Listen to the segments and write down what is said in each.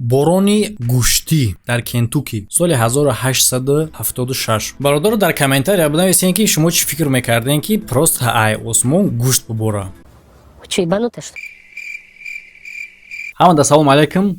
Борони гӯштӣ дар Кентуки соли 1876. Бародаро, дар комментария бинависем, ки шумо чӣ фикр мекардем, ки просто ай осмон гӯшт бубора. Че, ебанутая, что ли? Ҳамада салом алайкум.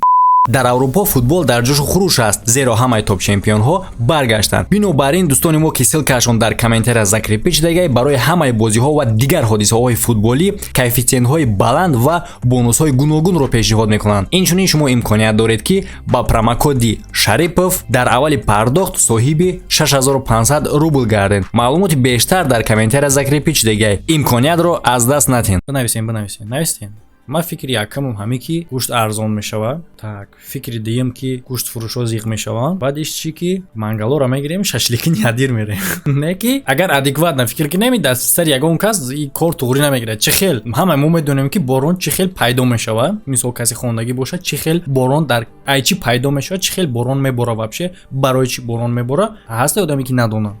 Дар Аврупо футбол дар ҷӯшу хуруш аст, зеро ҳамаи топ-чемпионҳо баргаштанд. Бинобар ин, дӯстони мо, ки ссылкаашон дар комментария закрепить шудагай, барои ҳамаи бозиҳо ва дигар ҳодисаҳои футболӣ коэффитсиентҳои баланд ва бонусҳои гуногунро пешниҳод мекунанд. Инчунин шумо имконият доред, ки ба промокоди Шарипов дар аввали пардохт соҳиби 6500 рубл гардед. Маълумоти бештар дар комментария закрепить шудагай. Имкониятро аз даст натен. Бинависем, бинависем, нависем. Ман фикри якумам ҳаме, ки гӯшт арзон мешавад. Так, фикри дуюм, ки гӯштфурӯшҳо зиқ мешаванд. Баъдиш чӣ, ки мангалоро мегирем, шашлики ядир мерем. Не ки агар адекватно фикр кунем, дар сари ягон кас и кор туғрӣ намегирад. Чӣ хел ҳама мо медонем, ки борон чӣ хел пайдо мешавад? Мисол, касе хондагӣ бошад, чӣ хел борон дар ай чӣ пайдо мешавад, чӣ хел борон мебора, вообще барои чӣ борон мебора? Ҳаст одаме, ки надонад?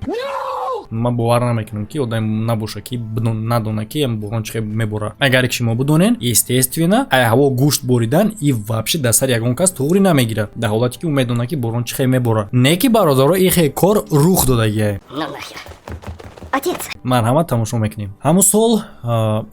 Ман бовар намекунам, ки одам набоша, ки надона, ки борон чӣ хел мебора. Агар ки шумо бидонен, естественно, ай ҳаво гӯшт боридан и вообще дар сари ягон кас туғрӣ намегирад, дар ҳолате ки ӯ медонад, ки борон чӣ хел мебора. Не ки, бародаро, и хел кор рух додагиа. Ну нахер. Отец! Марҳамат, тамошо мекунем. Ҳамун сол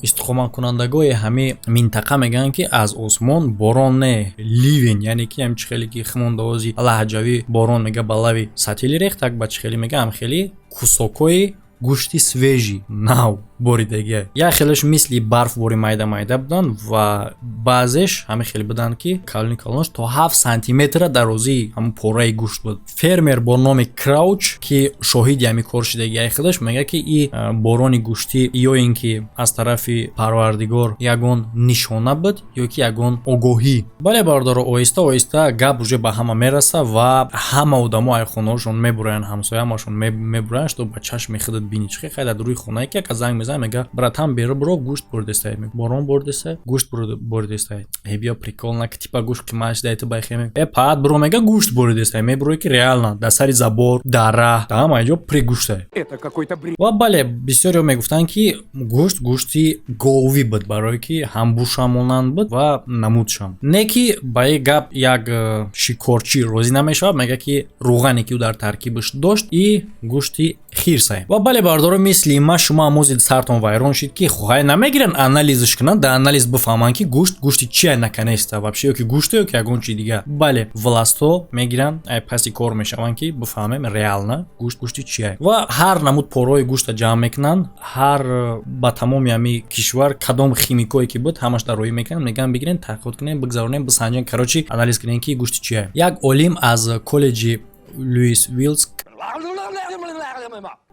истиқоматкунандагои ҳамин минтақа мегӯянд, ки аз осмон борон не, ливень, яъне ки ҳам чӣ хеле ки химондавози лаҳҷавӣ борон мега, ба лави сатили рехт, так ба чӣ хеле мега, ҳам хеле кусокҳои гӯшти свежий нав боридагия. Як хелеш мисли барф бори майда майда буданд ва баъзеш ҳамин хеле буданд, ки калони калонаш то 7 сантиметра дарозии ҳамун пораи гӯшт буд. Фермер бо номи Крауч, ки шоҳиди ҳамин кор шидагиай, худаш мегӯяд, ки и борони гӯштӣ ё ин ки аз тарафи Парвардигор ягон нишона буд ё ки ягон огоҳӣ. Бале, бародаро, оҳиста оҳиста гап уже ба ҳама мераса ва ҳама одамо ай хонаҳошон мебуроянд, ҳамсояамашон мебуроянд, что ба чашми худат бинӣ чӣ хел дар рӯи хонае ки яка занг мезанад, мега: «Братан, беру биро, гӯшт бурдестай, борон бурдестай, гӯшт бурдестай». Э, биё, прикол на, типа гӯшт қимат шидай, ту байхеме. Э, паат биро, мега, гӯшт бурдестай. Мебурӯй, ки реально дар сари забор, дар раҳ, дар ҳама ҷо при гӯштай. Это какой-то бред. Ва бале, бисёриҳо мегуфтанд, ки гӯшт гӯшти говӣ буд, барое ки ҳам бушам монанд буд ва намудшам. Не ки ба ин гап як шикорчӣ розӣ намешавад, мега, ки рӯғане, ки ӯ дар таркибаш дошт, и гӯшти хирсай. Ва бале, бародаро, мисли ма шумо ҳамози сартон вайрон шид, ки хай намегиранд, анализш кунанд, дар анализ бифаҳманд, ки гӯшт гӯшти чия наканеста вообще, ё ки гӯште, ё ки ягон чи дига. Бале, властҳо мегиранд, ай паси кор мешаванд, ки бифаҳмем, реально гӯшт гӯшти чия. Ва ҳар намуд пораҳои гӯшта ҷамъ мекунанд, ҳар ба тамоми ҳами кишвар кадом химикое ки буд, ҳамаш дар роҳӣ мекунанд, мегӯянд: «Бигирен, таҳқиқот кунем, бигзаронем, бисанҷем, короче, анализ кунем, ки гӯшти чия». Як олим аз коллеҷи Луис Вилск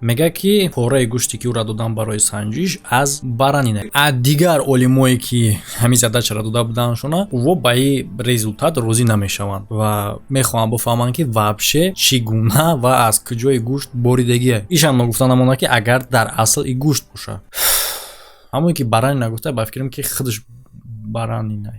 мегӯяд, ки пораи гӯште, ки ӯра доданд барои санҷиш, аз баранина. А дигар олимое, ки ҳамин задачаро дода будандшона, ӯво ба ин результат розӣ намешаванд ва мехоҳанд бифаҳманд, ки вообще чӣ гуна ва аз куҷои гӯшт боридагия. Ишам ногуфта намонад, ки агар дар асл и гӯшт бошад, ҳамое ки баранина гуфта, ба фикрам, ки худаш баранина.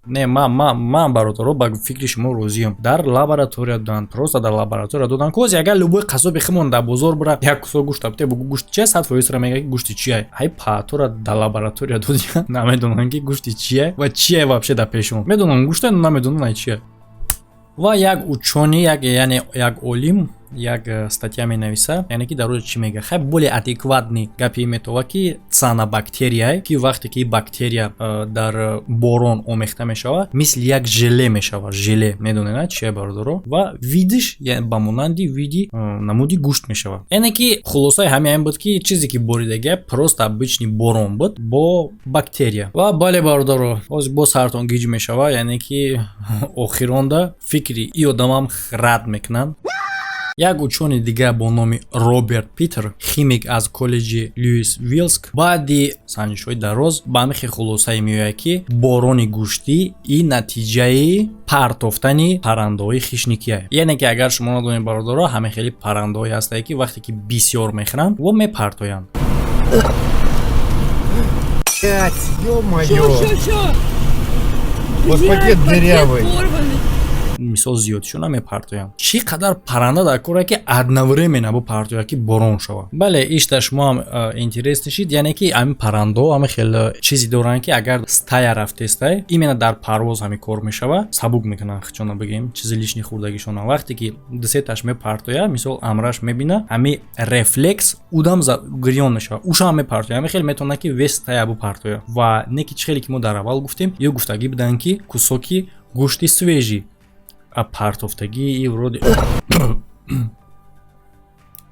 Не, ман, бародаро, ба фикри шумо розиям. Дар лаборатория доданд, просто дар лаборатория доданд. Кози агар любой қассоби химон дар бозор бира, як кусок гӯшта бите, бугӯ: «Гӯшти чия?» 100%-ра мега, ки гӯшти чия. Ҳай паатора дар лаборатория додиян, намедонанд, ки гӯшти чия ва чия вообще дар пешон. Медонам гӯшта, намедонам ай чия. Ва як учёный, як, яъне як олим як статья менависа, яъне ки дар рӯзи чӣ мега, хай, более адекватный гапи метова, ки цианобактерия, ки вақте ки бактерия дар борон омехта мешавад, мисли як желе мешавад. Желе медонед чия, бародаро? Ва видиш ба монанди види намуди гӯшт мешавад. Яъне ки хулосаи ҳамин ин буд, ки чизе ки боридагия, просто обычный борон буд бо бактерия. Ва бале, бародаро, ҳозир боз сартон гиҷ мешавад, яъне ки охиронда фикри и одамам рад мекунанд. Як учёный дигар бо номи Роберт Питер, химик аз коллеҷи Луис Вилск, баъди санҷишҳои дароз ба ҳамин хел хулосае меояд, ки борони гӯштӣ и натиҷаи партофтани паррандаҳои хищникие. Яъне ки агар шумо надонед, бародаро, ҳамин хели паррандаҳое ҳастае, ки вақте ки бисёр мехӯранд, во мепартоянд. Ё-моё! Вот пакет дырявый. Мисол, зиёдишона мепартоянд. Чӣ қадар парранда дар коре, ки одновременно бипартояд, ки борон шавад? Бале, ишта шумо ҳам интерес нишид. Яъне ки ҳамин паррандаҳо ҳама хел чизе доранд, ки агар стая рафтестай, именно дар парвоз ҳамин кор мешава, сабук мекунанд хичона, бигем, чизи лишний хӯрдагишона. Вақте ки дусеташ мепартоя, мисол, амраш мебина, ҳами рефлекс удам гирён мешава, ушам мепартоя. Ҳами хел метавонад, ки весь стая бупартоя. Ва не ки чӣ хеле ки мо дар аввал гуфтем, ё гуфтагӣ буданд, ки кусоки гӯшти свежий а партофтагӣ и вроде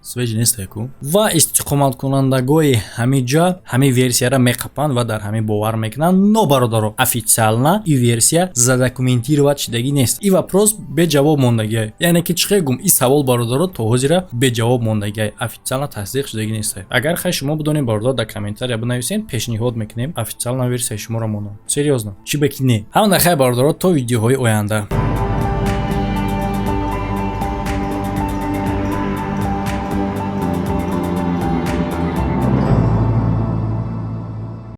свежий нестаку. Ва истиқоматкунандагои ҳамин ҷа ҳамин версияра меқапанд ва дар ҳамин бовар мекунанд. Но, бародаро, официально и версия задокументировать шидагӣ нест. И вопрос беҷавоб мондагиай. Яъне ки чӣ хел гум, и савол, бародаро, то ҳозира беҷавоб мондагиай, официально тасдиқ шудагӣ нестай. Агар хай шумо бидонед, бародаро, дар комментария бинависед, пешниҳод мекунем, официально версияи шуморо монам. Серьёзно, чӣ бе ки не. Ҳамада хай, бародаро, то видеоҳои оянда.